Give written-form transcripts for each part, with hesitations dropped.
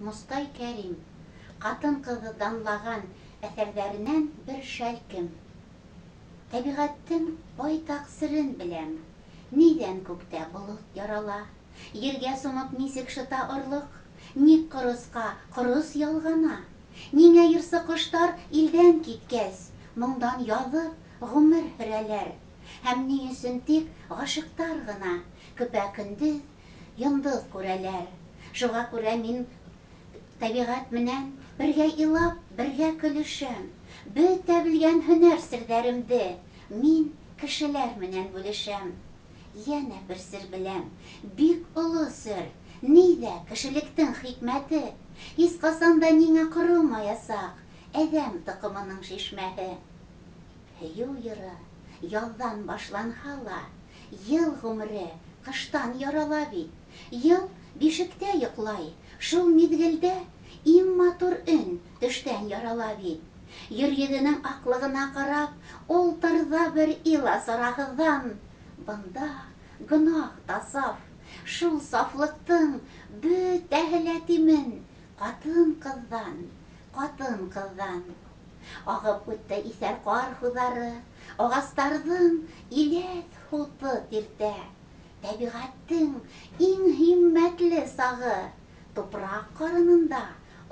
Мостай Кәрим ҡатын-ҡыҙҙы данлаған әҫәрҙәренән бер шәлкем. Тәбиғәттең байтаҡ серен беләм. Ниҙән күктә болот ярала? Ергә сумып нисек шыта орлоҡ? Ник ҡоросҡа ҡорос ялғана? Ниңә йырсы ҡоштар илдән киткәс, моңдан яҙып ғүмер һөрәләр? Һәм ни өсөн тик ғашиҡтар ғына көпә-көндөҙ йондоҙ күрәләр? Шуға күрә мин тәбиғәт менән бергә илап, бергә көлөшәм. Бөтә белгән һөнәр серҙәремде мин кешеләр менән бүлешәм. Йәнә бер сер беләм, бик оло сер. Ниҙә кешелектең хикмәте? Һис ҡасан да ниңә ҡоромаясаҡ әҙәм тоҡомоноң шишмәһе? Һөйөү йыры яҙҙан башланһа ла, йыл ғүмере ҡыштан ярала бит. Йыл бишектә йоҡлай, шул миҙгелдә иң матур өн төштән ярала бит. Ер йөҙөнөң аҡлығына ҡарап, ултырҙа бер ила сараһыҙҙан. Бында гонаһ та саф, шул сафлыҡтың бөтәһе лә тимен ҡатын-ҡыҙҙан, ҡатын-ҡыҙҙан. Ағып үтте иҫәр ҡар һуҙары, ағастарҙың иләҫ һуты тиртә. Тәбиғәттең иң һиммәтле сағы тупраҡ ҡарынында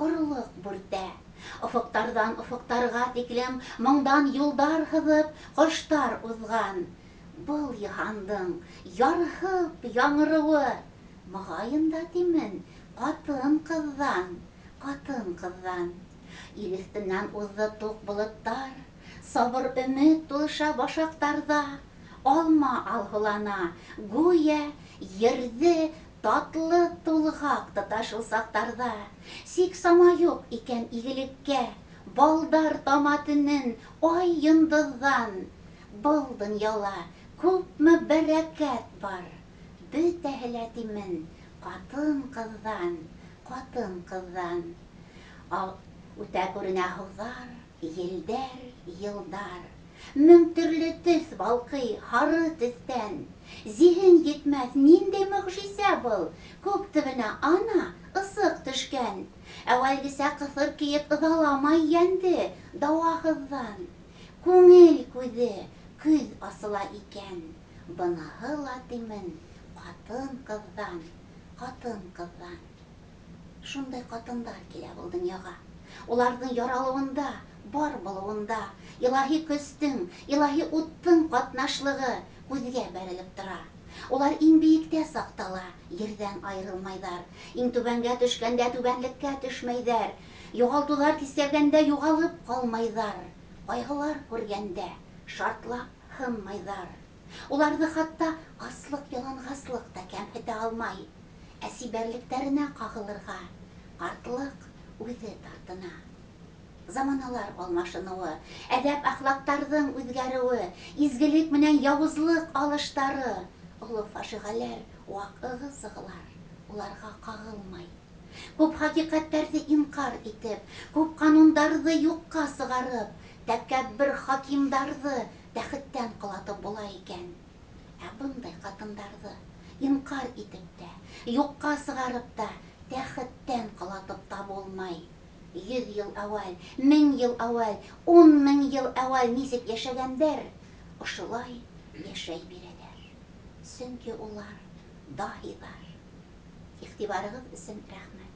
орлоҡ бүртә. Офоҡтарҙан офоҡтарға тиклем моңдан юлдар һыҙып ҡоштар уҙған. Был йыһандың ярһып яңырыуы моғайын да тимен ҡатын-ҡыҙҙан, ҡатын-ҡыҙҙан. Ил өҫтөнән уҙҙы туҡ болоттар, сабыр өмөт тулыша башаҡтарҙа, алма алһыулана, гүйә ерҙе татлы тулғаҡ тота шул саҡтарҙа. Сик-сама юҡ икән игелеккә, балдар тама төнөн ай йондоҙҙан. Был донъяла күпме бәрәкәт бар, бөтәһе лә тимен ҡатын-ҡыҙҙан, ҡатын-ҡыҙҙан. Үтә күренә һыуҙар, елдәр, йылдар. Мең төрлө төҫ балҡый һары төҫтән. Зиһен етмәҫ ниндәй мөғжизә был, күк төбөнә ана ысыҡ төшкән. Әүәлгесә ҡыҫыр кейек ыҙаламай йәнде дауаһыҙҙан. Күңел күҙе көҙ асыла икән. Быныһы ла тимен ҡатын-ҡыҙҙан, ҡатын-ҡыҙҙан. Шундай ҡатындар килә был донъяға. Уларҙың яралыуында, бар булыуында илаһи көстөң, илаһи уттың ҡатнашлығы күҙгә бәрелеп тора. Улар иң бейектә саҡта ла ерҙән айырылмайҙар. Иң түбәнгә төшкәндә түбәнлеккә төшмәйҙәр. Юғалтыуҙар кисергәндә юғалып ҡалмайҙар. Ҡайғылар күргәндә шартлап һынмайҙар. Уларҙы хатта аслыҡ-яланғаслыҡ та кәмһетә алмай. Ә сибәрлектәренә ҡағылырға ҡартлыҡ үҙе тартына. Заманалар алмашыныуы, әҙәп-әхлаҡтарҙың үҙгәреүе, изгелек менән яуызлыҡ алыштары, оло фажиғәләр, ваҡ ығы-зығылар уларға ҡағылмай. Күп хәҡиҡәттәрҙе инҡар итеп, күп ҡанундарҙы юҡҡа сығарып, тәкәббер хакимдарҙы тәхеттән ҡолатып була икән. Ә бындай ҡатындарҙы инҡар итеп тә, юҡҡа сығарып та, тәхеттән ҡолатып та булмай. 100 йыл әүәл, 1000 йыл әүәл, 10 000 йыл әүәл нисек йәшәгәндәр, ошолай йәшәй бирәләр. Сөнки улар даһиҙар. Иғтибарығыҙ өсөн рәхмәт.